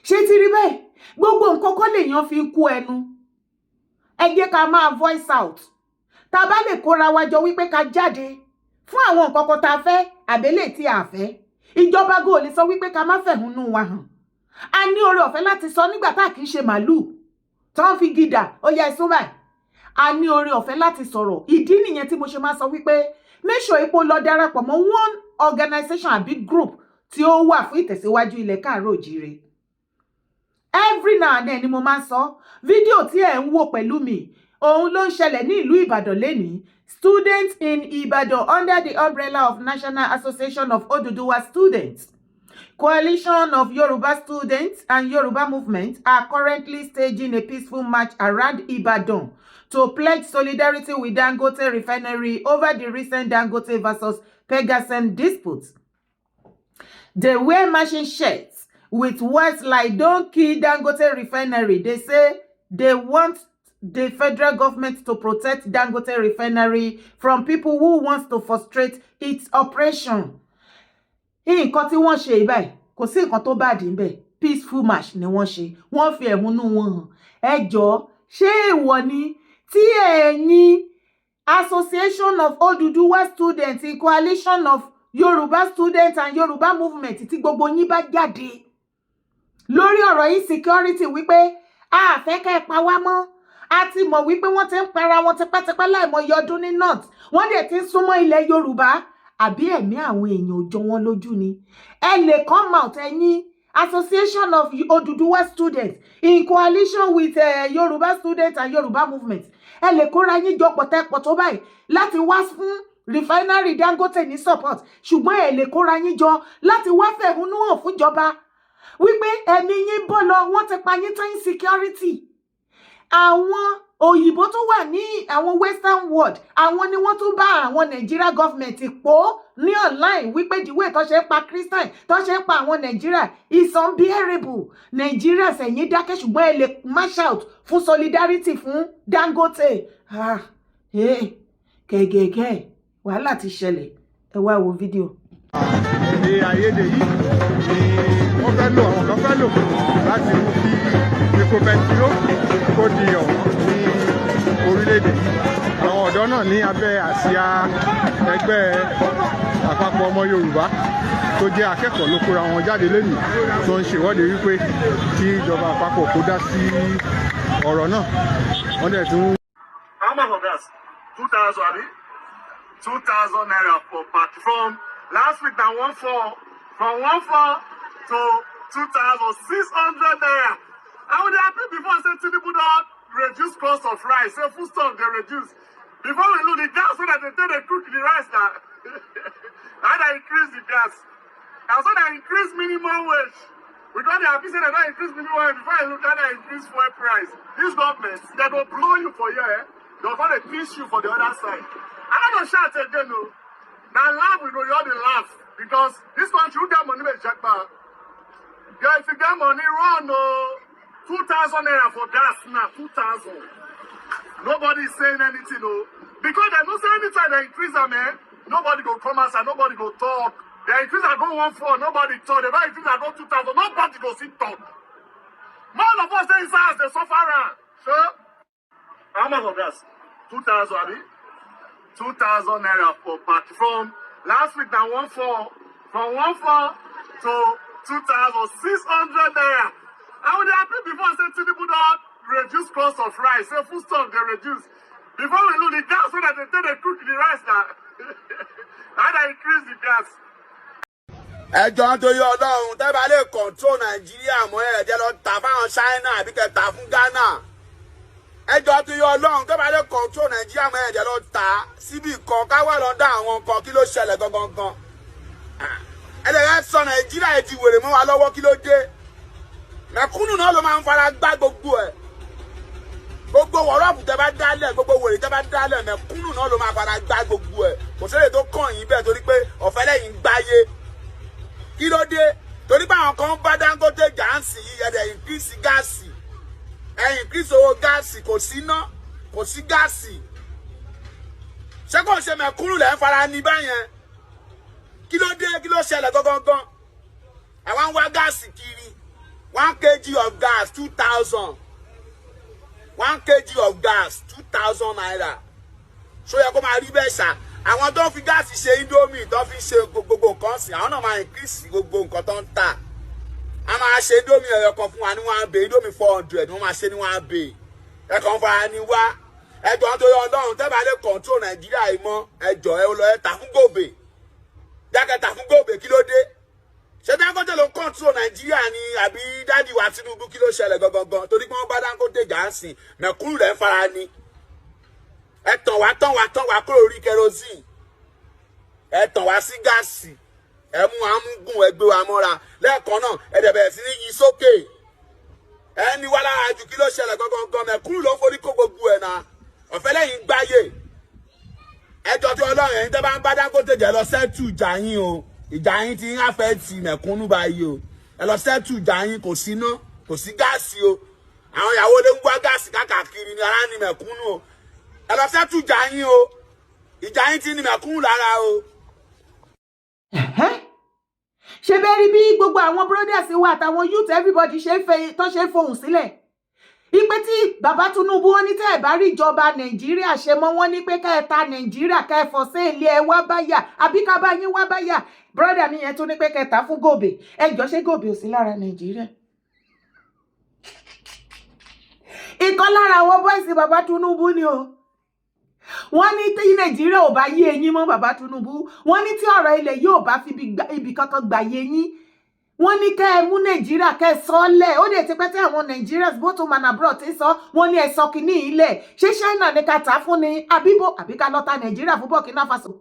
Ṣé ti rí bẹ́ẹ̀? Gbogbo nǹkan kọ́ lèèyàn fi ń kú ẹnu. Ẹ jẹ́ ká máa voice out. Tá a bá lè kóra wa jọ wípé ká jáde fún àwọn nǹkan kan tá a fẹ́ àbẹ́lẹ̀ tí a fẹ́, ìjọba go lè sọ wípé ká má fẹ̀hónú wa hàn. A ní oore ọ̀fẹ́ láti sọ nígbà tá a kì í ṣe màálùú tó ń fi gidà ó yẹ ẹ̀sùn báyìí. A ní oore ọ̀fẹ́ láti sọ̀rọ̀. Ìdí nìyẹn tí mo ṣe máa sọ wípé make sure ipò lọ darapọ̀ mọ́ one organization àbí group tí ó wà fún ìtẹ̀síwájú ilẹ̀ káàárọ̀ òjíire. Every now and then ni mo máa ń sọ. Fídíò tí ẹ̀ ń wò pẹ̀lú mi, òun ló ń ṣẹlẹ̀ ní ìlú Ìbàdàn lénìí. Students in Ibadan under the umbrella of National Association of Oduduwa Students, Coalition of Yoruba Students and Yoruba Movement are currently staging a peaceful march around Ibadan to pledge solidarity with Dangote Refinery over the recent Dangote versus PENGASSAN dispute. They wear matching shirts with words like "Don't kill Dangote Refinery." They say they want the federal government to protect Dangote Refinery from people who want to frustrate its operation. Nǹkan tí wọ́n ṣe báyìí, kò sí nǹkan tó bad níbẹ̀. Peaceful march ni wọ́n ṣe. Wọ́n fi ẹ̀hónú wọn hàn. Ẹ jọ̀ọ́, ṣé èèwọ̀ ni tí ẹ̀yin Association of Oduduwa Students in Coalition of Yoruba Students and Yoruba Movement, tí gbogbo yín bá jáde lórí ọ̀rọ̀ insecurity wípé a fẹ́ kẹ́ ẹ pa wá mọ́? A ti mọ̀ wípé wọ́n ti ń para wọn tipẹ́tipẹ́ láìmọye ọdún ní north, wọ́n dẹ̀ ti ń súnmọ́ ilẹ̀ Yorùbá. Àbí ẹ̀mí àwọn èèyàn ò jọ wọ́n lójú ni? Ẹ lè come out, ẹ̀yin Association of Oduduwa Students in coalition with Yoruba Students and Yoruba Movement, ẹ lè kóra yín jọ pọ̀tẹ́pọ̀ tó báyìí láti wá fún refinery Dangote ní support, ṣùgbọ́n ẹ lè kóra yín jọ láti wá fẹ̀hónú hàn fúnjọba wípé ẹ̀mí yín bọ́ lọ, wọ́n ti pa yín tán, insecurity. Àwọn òyìnbó tó wà ní àwọn western world, àwọn ni wọ́n tún bá àwọn Nigeria government pò ní online wípé the way tó ṣe ń pa Christian, tó ṣe ń pa àwọn Nigeria is unbearable. Nigeria sẹ̀yìn dákẹ́, ṣùgbọ́n ẹ lè march out fún solidarity fún Dangote. Ah, eh, kẹ̀gẹ̀kẹ̀ wàhálà ti ṣẹlẹ̀. Ẹ wá wo fídíò. Èdè àìyedè yìí ni wọ́n fẹ́ lò, àwọn kan fẹ́ lò láti mú kí epo bẹntiró kó di ọ̀wọ́n ní orílẹ̀-èdè yìí. Àwọn ọ̀dọ́ náà ní abẹ́ àsíá ẹgbẹ́ àpapọ̀ ọmọ Yorùbá tó jẹ́ akẹ́kọ̀ọ́ ló kóra wọn jáde lónìí tó ń ṣèwọ́de wípé kí ìjọba àpapọ̀ kó dá sí ọ̀rọ̀ náà. Wọ́n dẹ̀ tún How much of gas? 2,000, abi? 2,000 naira for pack. From last week, now 1,4. From 1,4 to 2,600 naira. I would happy before say Tinubu don reduce cost of rice. Say foodstuff dey reduce. Before we look the gas so that they take dey cook the rice now. Now they increase the gas. Now so they increase minimum wage. We don dey happy say they don increase minimum wage. Before you look at they increase fuel price. This government, they go blow you for here, eh? They go come dey pinch you for the other side. I no go shout again o. Na laugh we go just dey laugh because this country, who get money make japa. Yeah, if you get money, run o. 2,000 naira for gas now, 2,000. Nobody is saying anything o. Because they no say anytime they increase am, eh? Nobody go come outside, nobody go talk. They increase am go 1,4, nobody talk. They don increase am go 2,000, nobody go see talk. More of us dey inside house dey suffer am. Sure. How much of gas? 2,000, abi? 2,000 naira for pack. From last week, now 1,4. From 1,4 to 2,600 naira. I would happy before say Tinubu don reduce cost of rice. Say foodstuff dey reduce. Before we look the gas so that they take dey cook the rice now. Now they increase the gas. Ẹ jọ̀ọ́, nítorí Ọlọ́run, tẹ́ bá lè control Nàìjíríà mọ́, ẹ jẹ́ lọ tà fáwọn China àbí kẹ́ tà fún Ghana. Ẹ jọ̀ọ́, nítorí Ọlọ́run, tẹ́ bá lè control Nàìjíríà mọ́, ẹ jẹ́ lọ tà síbì kan káwá lọ dá àwọn nǹkan. Kí ló ṣẹlẹ̀ gangan gan? Ẹ lè rẹ́ sọ Nàìjíríà ẹ ti wèrè mọ́ wa lọ́wọ́. Kí ló dé? Mẹ̀kúnnù náà ló máa ń fara gbá gbogbo ẹ̀. Gbogbo wọ̀rọ̀ọ̀fù tẹ́ bá dálẹ̀, gbogbo wèrè tẹ́ bá dálẹ̀, mẹ̀kúnnù náà ló máa fara gbá gbogbo ẹ̀. Kò sẹ́lẹ̀ tó kàn yín bẹ́ẹ̀ torí pé ọ̀fẹ́ lẹ́yìn gbáyé. Kí ló dé? Torí pé àwọn kan bá Dangote gáàsì yìí, ẹ dẹ̀ increase gas, ẹ̀ increase owó gas. Kò sí iná, kò sí gas. Ṣé kò ṣe mẹ̀kúnnù lẹ́ ń fara ní báyẹn? Kí ló dé? Kí ló ṣẹlẹ̀ gangan? Àwa Wọ́n ń wá gas kiri. 1 kg of gas, 2,000. 1 kg of gas, ₦2,000. Ṣó yẹ kó máa rí bẹ́ẹ̀ ṣá? Àwọn tó ń fi gas ṣe Indomie, tó fi ṣe gbogbo nǹkan sí, àwọn náà máa increase gbogbo nǹkan tó ń tà. A máa ṣe Indomie ẹyọ kan fún wa ní one bay. Indomie 400, wọ́n máa ṣe ní one bay. Ẹ̀kan fara ni wá. Ẹjọ́, nítorí Ọlọ́run, tẹ́ bá lè control Nàìjíríà yìí mọ́, ẹjọ́, ẹ lọ ẹ tà fún gòbè jákẹ́, tà fún gòbè. Kí ló dé? Ṣé Dangote ló ń control Nàìjíríà ni àbí daddy wa Tinubu? Kí ló ṣẹlẹ̀ gangan? Torí pé wọ́n bá Dangote jà ń sìn, mẹ̀kúrú rẹ̀ ń fara ni. Ẹ tàn wá, tàn wá, tàn wá kúrò orí kerosene, ẹ tàn wá sí gas, ẹ mú amúgùn, ẹ gbé wa mọ́ra lẹ́ẹ̀kan náà, ẹ dẹ̀ bẹ̀rẹ̀ sí ní yí sókè. Ẹ ní wá lára jù. Kí ló ṣẹlẹ̀ gangan? Mẹ̀kúrú ló ń forí kó gbogbo ẹ̀ náà. Ọ̀fẹ́ lẹ́yìn gbáyé. Ẹjọ́ tí Ọlọ́run, ẹ̀yin tẹ́ bá ń bá Dangote jẹ́, lọ settle ìjà yín o. Ìjà yín ti ń àfẹ́ ti mẹ̀kúnnù báyìí o. Ẹ lọ settle ìjà yín. Kò sí iná, kò sí gas o. Àwọn ìyàwó ló ń wá gas káàkiri ní ara ní mẹ̀kúnnù o. Ẹ lọ settle ìjà yín o. Ìjà yín ti ní mẹ̀kúnnù lára o. Ṣe bẹ́ẹ̀ rí bí gbogbo àwọn brothers wa àtàwọn youth, everybody ṣe ń fẹ́ tó ṣe ń fohùn sílẹ̀ ipe tí bàbá Tinubu, wọn ní tẹ́ ẹ̀ bá rí ìjọba Nàìjíríà ṣe mọ́, wọ́n ní pé ká ẹ ta Nàìjíríà, ká ẹ fọ̀ sí ilé ẹ wá báyà, àbí ká bá yín wá báyà. Brother mi yẹn tún ní pé kẹta fún gòbè. Ẹ jọ, ṣé gòbè ò sí lára Nàìjíríà? Ìkan lára àwọn boys bàbá Tinubu ni o. Wọ́n ní tí Nàìjíríà ò bá yé eyín mọ́ bàbá Tinubu, wọ́n ní tí ọ̀rọ̀ ilẹ̀ yóò bá fi ibì kankan gbà yé yín, wọ́n ní kẹ́ ẹ mú Nàìjíríà, kẹ́ ẹ sọ ọ́ lẹ̀. Ó dẹ̀ ti pẹ́ tí àwọn Nigerians, both home and abroad, ti sọ. Wọ́n ní ẹ sọ kínní ilẹ̀. Ṣé China ní ká tà á fún ni, àbíbò, àbí ká lọ ta Nàìjíríà fún Burkina Faso?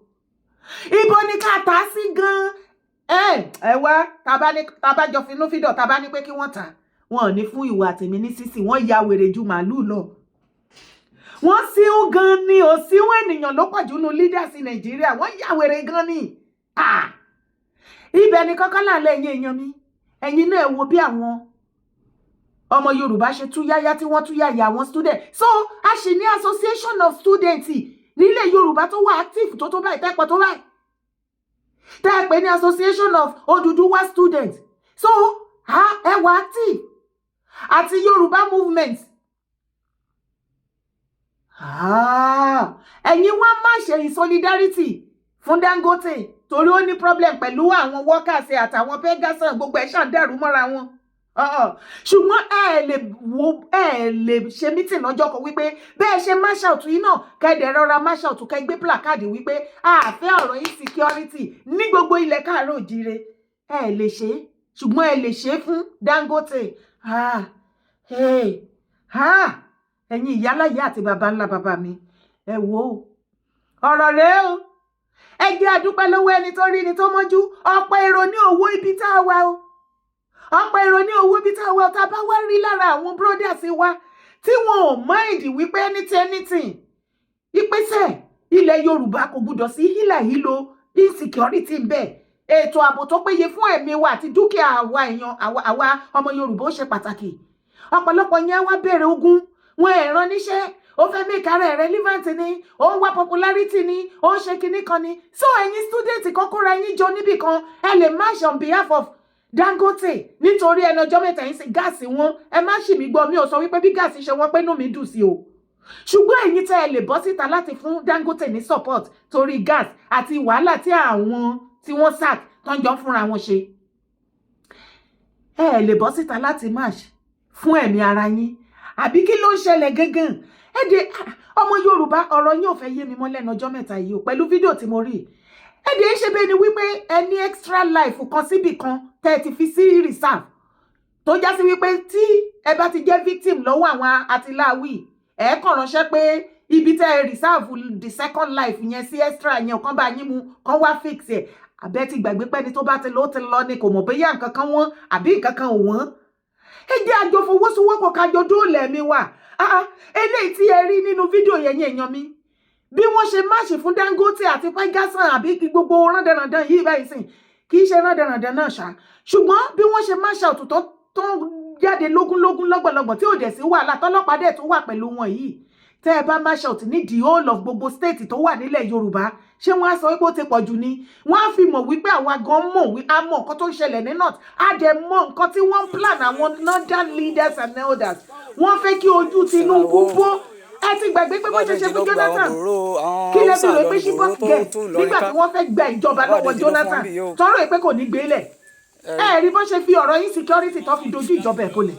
Ibo ni ká tà á sí gan-an? Ẹ wá, tá bá jọ finúfídọ̀, tá bá ní pé kí wọ́n tà, wọn ò ní fún ìwà àtẹ̀mí ní sísì. Wọ́n ya wèrè ju màálùú lọ. Wọ́n síún gan ni ò síún. Ènìyàn ló pọ̀ jù nínú leaders Nàìjíríà. Wọ́n ya wèrè gan ni. Ibẹ̀ ni kọ́kọ́ là ń lẹ́. Ẹ̀yin èèyàn mi, ẹ̀yin náà wo bí àwọn ọmọ Yorùbá ṣe tú yáyá tí wọ́n tú yáyà àwọn student. So a sì ní association of students nílẹ̀ Yorùbá tó wà active tó báyìí, tẹ́pọ̀ tó báyìí, tẹ́ ẹ pè ní Association of Odùduwà Students. So ẹ wà active àti Yorùbá movement. Ah, ẹ̀yin wá má ṣe in solidarity fún Dangote torí ó ní problem pẹ̀lú àwọn workers àtàwọn PENGASSAN, gbogbo ẹ̀ ṣàn dẹ̀rù mọ́ra wọn. Ṣùgbọ́n ẹ lè wo, ẹ lè ṣe meeting lọ́jọ́ kan wípé bẹ́ẹ̀ ṣe march out yìí náà, kẹ́dẹ̀ rọra march out, kẹ́ gbé placard wípé a fẹ́ ọ̀rọ̀ insecurity ní gbogbo ilẹ̀ káàárọ̀ òjíire. Ẹ lè ṣe, ṣùgbọ́n ẹ lè ṣe fún Dangote. Ah, hey, ah, ẹ̀yin ìyáláyé àti baba ńlá bàbá mi, ẹ wò ó, ọ̀rọ̀ rèé o. Ẹ jẹ́ a dúpẹ́ lọ́wọ́ ẹni tó rí ni tó mọ́jú. Ọ̀pọ̀ èrò ní owó ibi tá a wà o. Ọ̀pọ̀ èrò ní owó ibi tá a wà o. Tá a bá wá rí lára àwọn brothers wa tí wọn ò mind wípé anything, anything, ìpèsè ilẹ̀ Yorùbá kò gbúdọ̀ sí hílàhílo insecurity ń bẹ, ètò ààbò tó péye fún ẹ̀mí wa àti dúkìá àwa èèyàn, àwa ọmọ Yorùbá, ó ṣe pàtàkì. Ọ̀pọ̀lọpọ̀ yẹn wá bẹ̀rẹ̀ ogun wọn ẹ̀ rán níṣẹ́. Ó fẹ́ make ara ẹ̀ relevant ni, ó ń wá popularity ni, ó ń ṣe kinní kan ni. So ẹ̀yin student kan, kóra ẹ̀yin jọ níbì kan, ẹ lè march on behalf of Dangote nítorí ẹnu ọjọ́ mẹ́ta yìí sí gas wọn. Ẹ má ṣì mí gbọ́, mi ò sọ wípé bí gas ṣe wọ́n pé inú mi dùn sí o. Ṣùgbọ́n ẹ̀yin tẹ́ ẹ lè bọ́ síta láti fún Dangote ní support torí gas àti wàhálà tí àwọn tí wọ́n sack tó ń jọ fúnra wọn ṣe, ẹ lè bọ́ síta láti march fún ẹ̀mí ara yín, àbí kí ló ń ṣẹlẹ̀ gangan? Ẹ dé, ọmọ Yorùbá, ọ̀rọ̀ yín ò fẹ́ yé mi mọ́ lẹ́nu ọjọ́ mẹ́ta yìí o. Pẹ̀lú fídíò tí mo rí, ẹ dé, ṣe bẹ́ẹ̀ ni wípé ẹ ní extra life kan síbì kan tẹ́ ẹ ti fi sí reserve, tó já sí wípé tí ẹ bá ti jẹ́ victim lọ́wọ́ àwọn àtìláwì, ẹ kàn ránṣẹ́ pé ibi tẹ́ ẹ reserve the second life yẹn sí, extra yẹn, kàn bá yín mu, kàn wá fix ẹ̀. Àbẹ́ ti gbàgbé pẹ́ni tó bá ti lọ, ó ti lọ ni, kò mọ̀ bóyá nǹkan kan wọ́n àbí nǹkan kan ò wọ́n. Ẹ jẹ́ àjọ fọwọ́sowọ́pọ̀, kájọ dóòlà ẹ̀mí wa. Eléyìí tí ẹ rí nínú fídíò yẹn, yẹn èèyàn mi, bí wọ́n ṣe march fún Dangote àti PENGASSAN àbí gbogbo rándanrandan yìí báyìí sìn, kì í ṣe rándanrandan náà ṣá, ṣùgbọ́n bí wọ́n ṣe march out tó jáde lógúnlógún, lọ́gbọ̀lọ́gbọ̀, tí ò dẹ̀ sí wàhálà, tọ́lọ́pàá dẹ̀ tó wà pẹ̀lú wọn yìí, tẹ́ ẹ bá march out ní the whole of gbogbo state tó wà nílẹ̀ Yorùbá, Ṣé wọ́n á sọ wípé ó ti pọ̀ jù ni? Wọ́n á fi mọ̀ wípé àwa gan mọ̀ wí, a mọ̀ nǹkan tó ń ṣẹlẹ̀ ní north, a dẹ̀ mọ̀ nǹkan tí wọ́n ń plan. Àwọn northern leaders and elders, wọ́n fẹ́ kí ojú Tinubu bó. Ẹ ti gbàgbé pé bó ṣe ṣe fún Jonathan? Kí lẹ fi rò pé Chibok girls, nígbà tí wọ́n fẹ́ gba ìjọba lọ́wọ́ Jonathan, tọrọ pé kò ní gbélẹ̀? Ẹ rí bó ṣe fi ọ̀rọ̀ insecurity tó fi dojú ìjọba ẹ̀ bolẹ̀,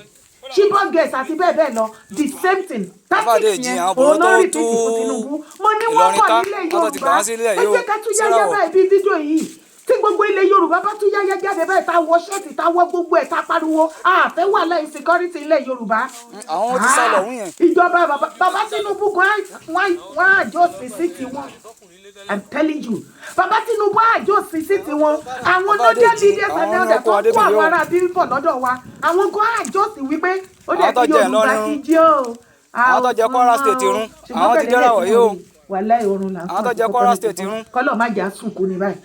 Chibok girls àti bẹ́ẹ̀ bẹ́ẹ̀ lọ. The same thing, tactics yẹn òun náà repeat fún Tinubu. Mo ní wọ́n kọ̀ nílẹ̀ Yorùbá. Ẹ jẹ́ ká tún yáyá báyìí bí fídíò yìí, tí gbogbo ilẹ̀ Yorùbá bá tún yáyá jáde báyìí, tá wọ shirt, tá wọ gbogbo ẹ̀, tá pariwo àfẹ́ wàhálà insecurity ilẹ̀ Yorùbá. Àwọn ti sá lọ òun yẹn. Ìjọba bàbá Tinubu gan, wọ́n àjọ sí sí tiwọn. I'm telling you, bàbá Tinubu àjọ sí sí tiwọn. Àwọn northern leaders and elders tó kó àwọn ará bíbọ̀ lọ́dọ̀ wa, àwọn gan àjọ sí wípé ó dẹ̀ kí Yorùbá ti jí o. Àwọn tó jẹ Kwara State rún, àwọn ti dẹ́rẹ́ wọ̀ yìí o. Wàláì, oorun là ń Àwọn tó jẹ Kwara State rún. Kọ́lọ̀ má jà sùn kú ní báyìí.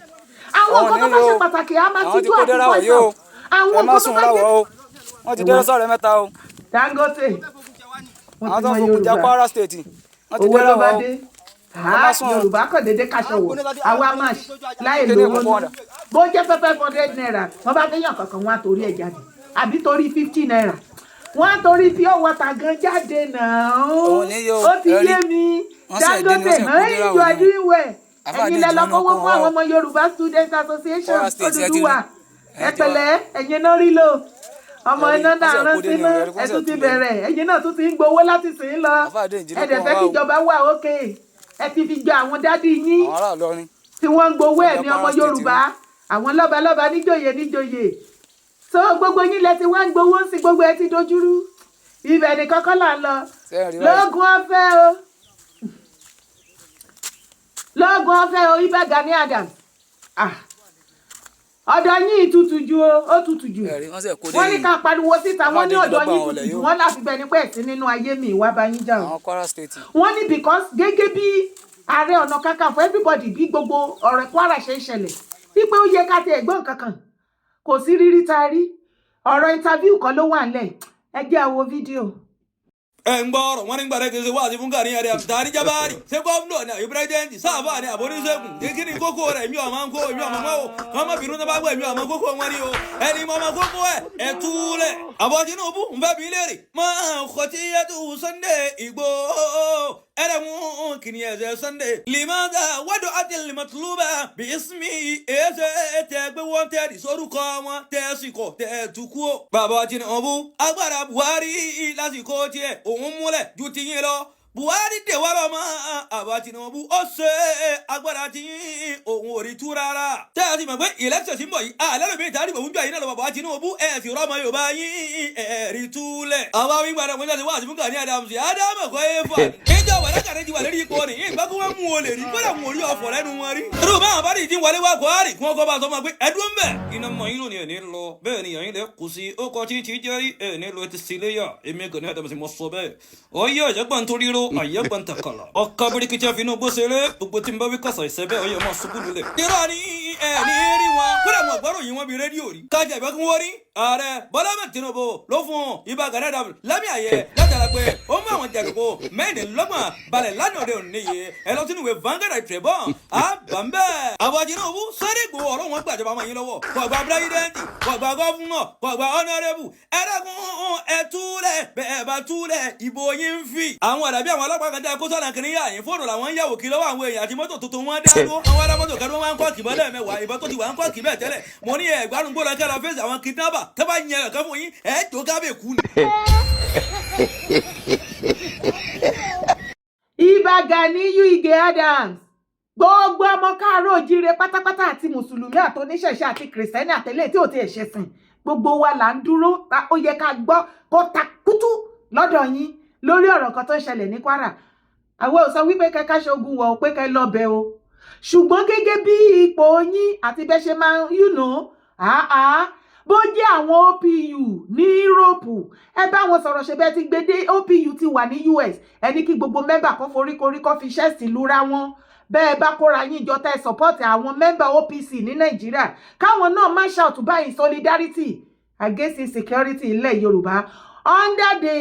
Àwọn nǹkan tó bá ṣe pàtàkì, a máa tijú àti voice out. Àwọn nǹkan tó bá jẹ́ Wọ́n ti dẹ́rẹ́ sọ̀rọ̀ mẹ́ta o. Dangote. Àwọn tó ń fokùn jẹ Kwara State, wọ́n ti Owó ló dẹ́rẹ́ bá wọ̀ o. dé. Yorùbá kàn déédéé kaṣọ wọ̀, àwa máa láì lówó ná. Bó jẹ́ ₦500, wọ́n bá fẹ́yàn kankan, wọ́n á torí ẹ̀ jáde, àbí torí ₦50, wọ́n á torí pure water gan jáde náà. Ó ti yé mi. Dangote, you are doing well. Ẹ̀yin lẹ lọ kówó fún àwọn ọmọ Yorùbá Students Association Odùduwà. Ẹ pẹ̀lẹ́, ẹ̀yin náà rí lò ọmọ iná náà rántí náà. Ẹ tún ti bẹ̀rẹ̀, ẹ̀yin náà tún ti ń gbowó láti sìn lọ. Ẹ dẹ̀ fẹ́ kíjọba wà ókè. Ẹ ti fi gba àwọn daddy yín tí wọ́n ń gbowó ẹ̀mí ọmọ Yorùbá, àwọn lọ́balọ́ba, níjòyè níjòyè. So gbogbo yín lẹ ti wá ń gbowó sí, gbogbo ẹ ti dojúrú. Ibẹ̀ ní kọ́kọ́ là ń lọ. Lóògùn ọ̀fẹ́ o, lóògùn ọ̀fẹ́ o. Ibà Gani Adams, ah, ọ̀dọ̀ yín tutù ju o, ó tutù jù. Wọ́n ní ká pariwo síta. Wọ́n ní ọ̀dọ̀ yín tutù jù. Wọ́n láfi bẹ́ẹ̀ ni pé ẹ̀sìn nínú ayé mi ìwà bá yín jà o. Wọ́n ní because gẹ́gẹ́ bí Ààrẹ Ọ̀nà Kakanfò everybody, bí gbogbo ọ̀rọ̀ Kwara ṣe ń ṣẹlẹ̀, wípé ó yẹ ká ti ẹ̀gbọ́n kankan kò sí rírí tá a rí. Ọ̀rọ̀ interview kan ló wà nílẹ̀. Ẹ jẹ́ àwo fídíò. Ẹ ń gbọ́ ọ̀rọ̀ wọn ní gbàdé kìí ṣe wáàsí fún Gani Adams tàrí jábárì. Ṣé gómìnà ní àbí president sáàbà ní àbóníṣègùn? Kí ni kókó rẹ̀? Èmi ọ̀ma ń kó, èmi ọ̀ma mọ́ o. Kọ́ mọ́ bínú tó bá gbọ́, èmi ọ̀ma kókó wọn ni o. Ẹni mọ́ ọmọ kókó ẹ̀ ẹ̀ túlẹ̀. Àbọ̀ Tinubu ń fẹ́ bí léèrè mọ́ ọkọ̀ tí yẹtu Sunday Igboho ẹ̀rẹ̀mú kìnìún ẹ̀sẹ̀ Sunday limada wadu àti limatuluba bí ismi ẹ̀ẹ́sẹ̀ tẹ́ gbé wọ́n tẹ́ sórúkọ wọn tẹ́ sì kọ̀ tẹ́ tukú o. Bàbá Tinubu, agbára Buhari lásìkò tiẹ̀ òun múlẹ̀ ju tiyín lọ. Buhari dè wá lọ́mọ. Àbá Tinubu ó ṣe agbára tiyín òun ò rí tú rárá. Tẹ́ ẹ ti mọ̀ pé election tí ń bọ̀ yìí, alẹ́ lómi ìta àdìbò fún jọ yìí náà lọ. Bàbá Tinubu, ẹ̀ sì rọ́mọ Yorùbá yín ẹ̀ rí túlẹ̀. Àwa wí gbàdọ̀ fún jáde wá àti fún Gani Adams Ádámù kọ́ ẹ fà. Ìjọ wàdákàrẹ́ ti wà lórí ipò ní ìgbà kó wọ́n mú o lè rí kódà wọn ò rí ọ̀fọ̀ lẹ́nu wọn rí. Irú báwọn bá dìídì wọlé wá Buhari kí wọ́n kọ́ bá sọ fún wa pé ẹdún ń bẹ̀. Iná mọ̀ yín lónìí ẹ̀ ní lọ bẹ́ẹ̀ ni yàyín lẹ kù sí ó kọ́ tí tí jẹ́ ẹ̀ ní lọ ti sílé yà. Èmi Gani Adams mo sọ bẹ́ẹ̀. Ọyẹ́ ọ̀jẹ̀gbọ́n tó ríro àyẹ̀gbọ́n takàlà ọkọ̀ birikiti àfinú gbósèré gbogbo tí n bá wí kàṣà ìṣẹ́ bẹ́ẹ̀ ọyẹ́ máa ṣubú lulẹ̀. Irọ́ ni, ẹ̀ ní rí wọn kódà wọn gbọ́rọ̀ yìí wọn bí rédíò rí. Kájà ìbá kí wọ́n rí ààrẹ Bọ́lá Ahmed Tinubu ló fún Ìbà Gani Adams lámì àyẹ látara pé ó mú àwọn jàdùkú 24 balẹ̀ lánàá òde òní yìí. Ẹ lọ sínú ìwé Vanguard Tribune àbàmbẹ́. Àwọn Tinubu sáré gbowó ọ̀rọ̀ wọn gbàjọba máa yín lọ́wọ́. Kò gba president, kò gba governor, kò gba honourable. Ẹ̀rẹ́gùn ẹ̀ túlẹ̀ bẹ́ẹ̀ bá túlẹ̀ ìbò yín ń fi. Àwọn àdàbí àwọn ọlọ́pàá kan tẹ́ kó sọ̀nà kiri yà yín, fóònù làwọn ń yàwó kí lọ́wọ́ àwọn èèyàn àti mọ́tò tuntun wọn dá dúró. Àwọn alámọ́tò kan wọ́n máa ń kọ́ kìbọn lẹ́ẹ̀mẹ́wàá, ìbọn tó ti wà ń kọ́ kì bẹ́ẹ̀ tẹ́lẹ̀. Mo ní ẹ̀ gbádùn gbọ́dọ̀ kẹ́ lọ fèsì àwọn kidnapper tẹ́ bá yẹn ẹ̀kan fún yín ẹ̀ tó kábẹ̀ kú ni. Ìbà Ganiyu Ige Adams, gbogbo ọmọ káàárọ̀ òjíire pátápátá, àti mùsùlùmí àtoníṣẹ̀ṣe àti kìrìsìtẹ́nì àtẹlẹ́ tí ò tiẹ̀ ṣẹ̀sìn, gbogbo wa là ń dúró. Ó yẹ ká gbọ́ kó ta kútú lọ́dọ̀ yín lórí ọ̀rọ̀ kan tó ń ṣẹlẹ̀ ní Kwara. Àwọn ò sọ wípé kẹ́ká ṣogun wọ̀ pé kẹ́ lọ bẹ̀ o, ṣùgbọ́n gẹ́gẹ́ bí ipò yín àti bẹ́ ṣe máa ń bó jẹ́ àwọn OPU ní Europe, ẹ bá wọn sọ̀rọ̀. Ṣe bẹ́ẹ̀ ti gbé dé OPU ti wà ní US, ẹ ní kí gbogbo member kan foríkorí kó fi iṣẹ́ sí lura wọn. Bẹ́ẹ̀ bá kóra yín jọ tẹ́ support àwọn member OPC ní Nàìjíríà, káwọn náà má shout báyìí solidarity against insecurity ilẹ̀ Yorùbá under the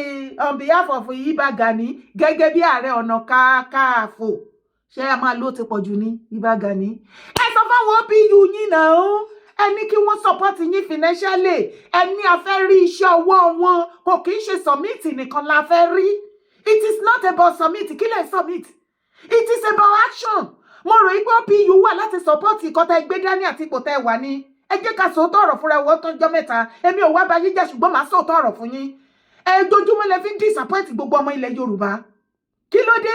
on behalf of Ìbà Gani gẹ́gẹ́ bí Ààrẹ Ọ̀nà Kakanfò. Ṣé a máa ló ti pọ̀ jù ní Ìbà Gani? Ẹ sọ fáwọn OPU yín náà, ẹ ní kí wọ́n support yín financially. Ẹ ní a fẹ́ rí iṣẹ́ ọwọ́ wọn, kò kì í ṣe summit nìkan la fẹ́ rí. It is not about summit. Kí lẹ̀ summit? It is about action. Mo rò pé OPU wà láti support ìkọ́tà ẹgbẹ́ dání àti ipò tẹ́ ẹ wà ní. Ẹ jẹ́ ká sòótọ́ ọ̀rọ̀ fúnra wọ́n tọ́jọ́ mẹ́ta. Èmi ò wá bá yín jà, ṣùgbọ́n màá sòótọ́ ọ̀rọ̀ fún yín. Ẹ dojúmọ́ lẹ fi ń disappoint gbogbo ọmọ ilẹ̀ Yorùbá. Kí ló dé?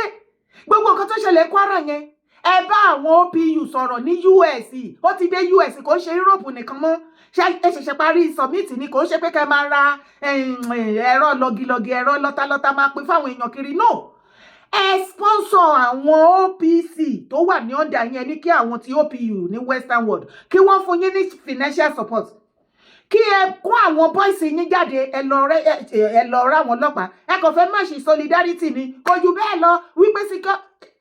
Gbogbo nǹkan tó ṣẹlẹ̀ Kwara yẹn, ẹ bá àwọn OPU sọ̀rọ̀ ní US. Ó ti dé US, kò ń ṣe Europe nìkan mọ́. Ṣé ẹ ṣẹ̀ṣẹ̀ parí summit ni? Kò ń ṣe pé kẹ́ máa ra ẹ̀rọ lọ́gìlọ́gì, ẹ̀rọ lọ́tàlọ́tà máa pín fáwọn èèyàn kiri. No, ẹ sponsor àwọn OPC tó wà ní under yẹn, ní kí àwọn ti OPU ní Western world kí wọ́n fún yín ní financial support, kí ẹ kó àwọn boys yín jáde. Ẹ lọ rá àwọn ọlọ́pàá. Ẹ kàn fẹ́ má ṣe solidarity ni, kò jù bẹ́ẹ̀ lọ, wípé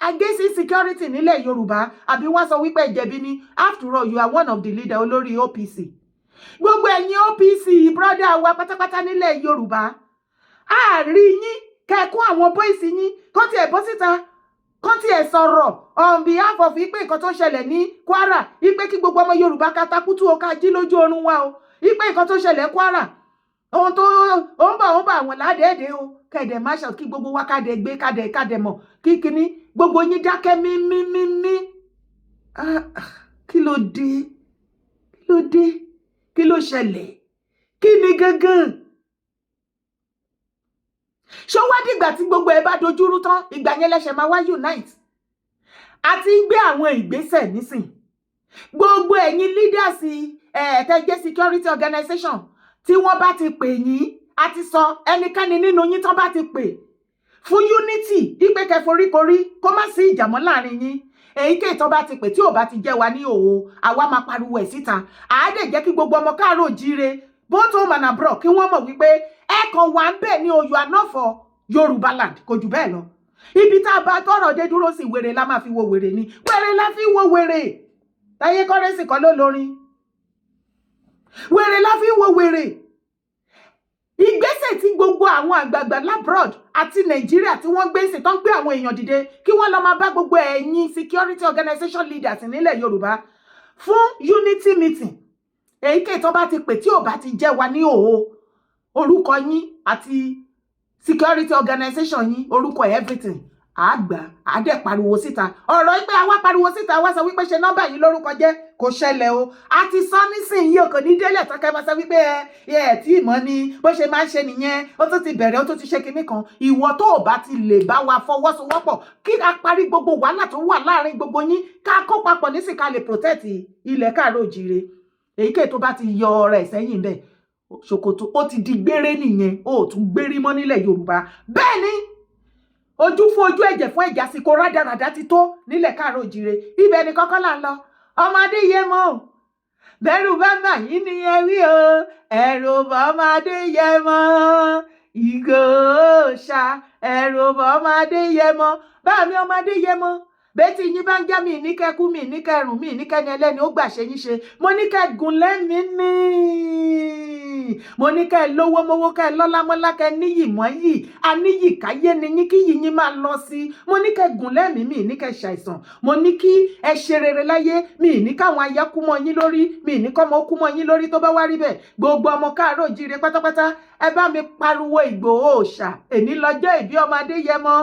against insecurity nílẹ̀ Yorùbá, àbí wọ́n sọ wípé jẹ̀bi ni. After all, you are one of the leader, olórí OPC. Gbogbo ẹ̀yin OPC brother wa pátápátá nílẹ̀ Yorùbá, àárí yín kẹ́ kó àwọn boys yín kó tiẹ̀ bọ́ síta, kó tiẹ̀ sọ̀rọ̀ on behalf of ipe nǹkan tó ṣẹlẹ̀ ní Kwara, ipe kí gbogbo ọmọ Yorùbá katakutu o, ká jí lójú oorun wa o, ipe nǹkan tó ṣẹlẹ̀ Kwara, ohun tó ó ń bọ̀, ó ń bọ̀ àwọn ládẹ́ẹ̀dẹ́ o. Kẹ̀dẹ̀ má ṣe kí gbogbo wa kádẹ gbé kádẹ kádẹ mọ̀ kí kíní. Gbogbo yín dákẹ́ mímímímí. Kí ló dé? Kí ló dé? Kí ló ṣẹlẹ̀? Kí ni gangan? Ṣó wá dìgbà tí gbogbo ẹ bá dojúrú tán, ìgbà yẹn lẹ́sẹ̀ máa wá unite? A ti ń gbé àwọn ìgbésẹ̀ nísìn. Gbogbo ẹ̀yin leaders ẹ̀ tẹ́ jẹ́ security organization, tí wọ́n bá ti pè yín, a ti sọ, ẹnikẹ́ni nínú yín tán bá ti pè fún unity, ipe kẹforíkorí, kó má sí ìjà mọ́ láàrin yín, èyíkéyìí tó bá ti pè, tí ò bá ti jẹ́ wa ní òwò, àwa máa pariwo ẹ̀ síta. Àá dẹ̀ jẹ́ kí gbogbo ọmọ káàárọ̀ òjíire, both home and abroad, kí wọ́n mọ̀ wípé ẹ kàn wà ń bẹ̀ ní oyè anáfọ̀ Yorùbá land, kò jù bẹ́ẹ̀ lọ. Ibi tá a bá tọrọ dé dúró sí, wèrè la máa fi wo wèrè ni, wèrè la fi wo wèrè. Táyé Kọ́rẹ́sì kan ló lórin, wèrè la fi wo wèrè. Ìgbésẹ̀ tí gbogbo àwọn àgbààgbà l'abroad àti Nàìjíríà tí wọ́n gbé sí, tó ń gbé àwọn èèyàn dìde kí wọ́n lọ máa bá gbogbo ẹ̀yin security organization leaders nílẹ̀ Yorùbá fún unity meeting, èyíkéyìí tó bá ti pè, tí ò bá ti jẹ́ wa ní òho, orúkọ yín àti security organization yín, orúkọ everything, àgbà àdẹ pariwo síta. Ọ̀rọ̀ pé àwa pariwo síta, wá sọ wípé ṣe nọ́mbà yìí lórúkọ jẹ́, kò ṣẹlẹ̀ o. A ti sọ nísìnyí o, kò ní délẹ̀ tọ́kẹ́ máa sọ wípé ẹ ẹ tí ìmọ̀ ni bó ṣe máa ń ṣe nìyẹn, ó tún ti bẹ̀rẹ̀, ó tún ti ṣe kinní kan. Ìwọ tó o bá ti lè bá wa fọwọ́sowọ́pọ̀ kí a parí gbogbo wàhálà tó wà láàrin gbogbo yín, ká kó papọ̀ nísìn, ká lè protect ilẹ̀ káàárọ̀ òjíire, èyíkéyìí tó bá ti yọ ọ̀rọ̀ ẹ̀ sẹ́yìn bẹ́ẹ̀, ṣòkòtò ó ti di gbére nìyẹn, ó tún gbérí mọ́ nílẹ̀ Yorùbá. Bẹ́ẹ̀ ni, ojú fún ojú, ẹ̀jẹ̀ fún ẹ̀jẹ̀, àsìkò rádaràdá ti tó nílẹ̀ káàárọ̀ òjíire. Ibẹ̀ ni kọ́kọ́ là ń lọ. Ọmọdé yé mọ́ o, bẹ́rù bá mà yín ni ẹ wí o, ẹ̀rù bọ́mọdé yẹ mọ́ ìgò ṣá, ẹ̀rù bọ́mọdé yẹ mọ́ báàmí ọmọdé yẹ mọ́. Bẹ́tí yín bá ń já mi ní kẹ́kú, mi ní kẹrùn, mi ní kẹ́ni ẹlẹ́ni ó gbà ṣe yín ṣe. Mo ní kẹ́ gùn lẹ́mìí ní, mo ní kẹ́ lówó mówó, kẹ́ lọ́lá mọ́lá, kẹ́ níyì mọ́yì, aníyì káyé ni yín, kí yìí yín máa lọ sí. Mo ní kẹ́ gùn lẹ́mìí, mi ní kẹ́ ṣàìsàn. Mo ní kí ẹ ṣe rere láyé, mi ní káwọn aya kú mọ́ yín lórí, mi ní kọ́mọ kú mọ́ yín lórí. Tó bá wá rí bẹ́ẹ̀, gbogbo ọmọ káàárọ̀ òjíire pátápátá, ẹ bá mi pariwo Ìgbòho Òòṣà, èní lọ́jọ́ ìbí ọmọdé yẹmọ.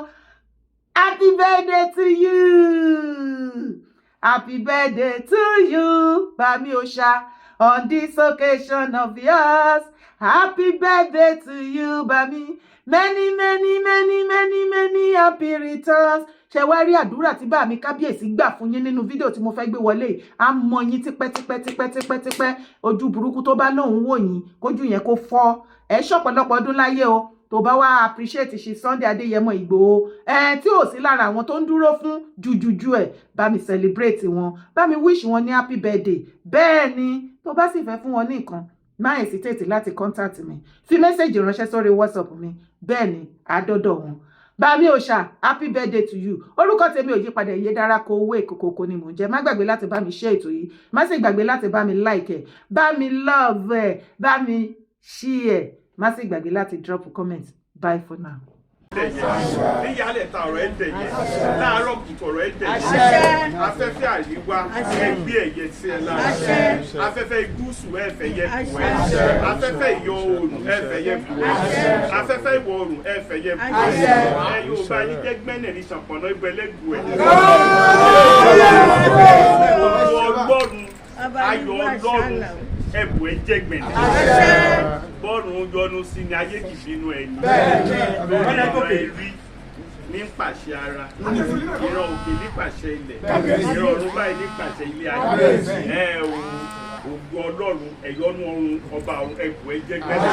Happy birthday to you. Happy birthday to you, Bami Osha. On this occasion of yours, happy birthday to you, Bami. Many, many, many, many, many happy returns. Ṣé wá rí àdúrà tí bàmí kábíyèsí gbà fún yín nínú fídíò tí mo fẹ́ gbé wọlé? Á mọ yín tipẹ́tipẹ́ tipẹ́tipẹ́ tipẹ́. Ojú burúkú tó bá lóun wò yín, kójú yẹn kó fọ́. Ẹ ṣọ̀pọ̀lọpọ̀ ọdún láyé o. Tó bá wá appreciate ṣe Sunday Adéyẹmọ Ìgbòho, ẹ tí ò sí lára àwọn tó ń dúró fún jùjùjù, ẹ bá mi celebrate wọn, bá mi wish wọn ní happy birthday. Bẹ́ẹ̀ ni, tó bá sì fẹ́ fún wọn ní nǹkan, má hesitate láti contact mi, fi message ránṣẹ́ sórí WhatsApp mi. Bẹ́ẹ̀ ni, àádọ́dọ̀ wọn. Bámi Òòṣà, happy birthday to you. Orúkọ tèmi ò yípadà, iye dára kó owó èkókòkò ni mò ń jẹ. Má gbàgbé láti bá mi share ètò yìí, má sì gbàgbé láti bá mi like ẹ, bá mi love ẹ, bá mi share ẹ, má sì gbàgbé láti drop comment. Bye for now. Dẹ̀yẹ níyàlẹ̀ ta, ọ̀rọ̀ ẹ̀ dẹ̀yẹ láàárọ̀ kùtù, ọ̀rọ̀ ẹ̀ dẹ̀yẹ. Afẹ́fẹ́ àríwá, ẹgbẹ́ ẹ̀yẹ sí ẹ lára. Afẹ́fẹ́ gúúsù, ẹ̀fẹ̀ yẹ bù ẹ́. Afẹ́fẹ́ ìyọ oòrùn, ẹ̀fẹ̀ yẹ bù ẹ́. Afẹ́fẹ́ ìwọ̀ oòrùn, ẹ̀fẹ̀ yẹ bù ẹ́. Ẹ yóò bá yín jẹ́ gbẹ́nẹ̀ ní ṣàpọ̀nà ìgbẹ́lẹ́gù ẹ̀. Ọlọ́run, ayọ̀ Ọlọ́run, ẹ̀bùn ẹ̀ jẹ́gbẹ̀nẹ̀. Bọ́ọ̀rùn yọnu sí ni ayé kì í bínú ẹni. Ìran ẹ̀rí ní pàṣẹ ara, ìran òkè ní pàṣẹ ilẹ̀, ìran ọ̀run báyìí ní pàṣẹ ilé ayé. Ẹ o, ògo Ọlọ́run, ẹ̀yọ́nú ọ̀run, ọba ọ̀run, ẹ̀bùn ẹ̀ jẹ́gbẹ̀nẹ̀.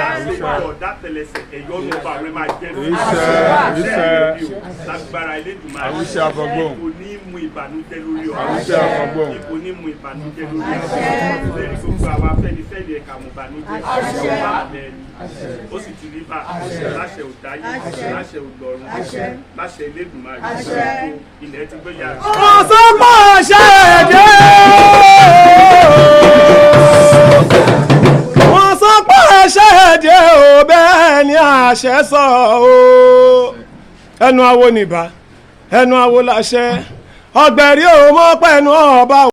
Lásìkò ọ̀dà tẹlẹsẹ̀, ẹ̀yọ́nú ọba ọ̀run máa jẹ́ lágbára Elédùmarè. Àwíṣẹ́ àfọgbọ́n. Kò ní mú ìbànújẹ́ lórí ọ̀rọ̀. Àwíṣẹ́ àfọgbọ́n. Kò ní mú ìbànújẹ́ lórí ọ̀rọ̀ lórí gbogbo àwa Afẹ́nifẹ́re. Ẹ̀ka mú ìbànújẹ́ bẹ́ẹ̀ ni, ó sì ti rí bá. Láṣẹ òdáyé, láṣẹ ògbọ̀run, láṣẹ Elédùmarè, ilẹ̀ ti gbé yàrá. Wọ́n sọ pé àṣẹ ẹ̀jẹ̀, wọ́n sọ pé àṣẹ ẹ̀jẹ̀ o, bẹ́ẹ̀ ni àṣẹ sọ o. Ẹnu awo nìbà, ẹnu awo láṣẹ, ọ̀gbẹ̀rì ò mọ̀ pẹ̀lú ọba.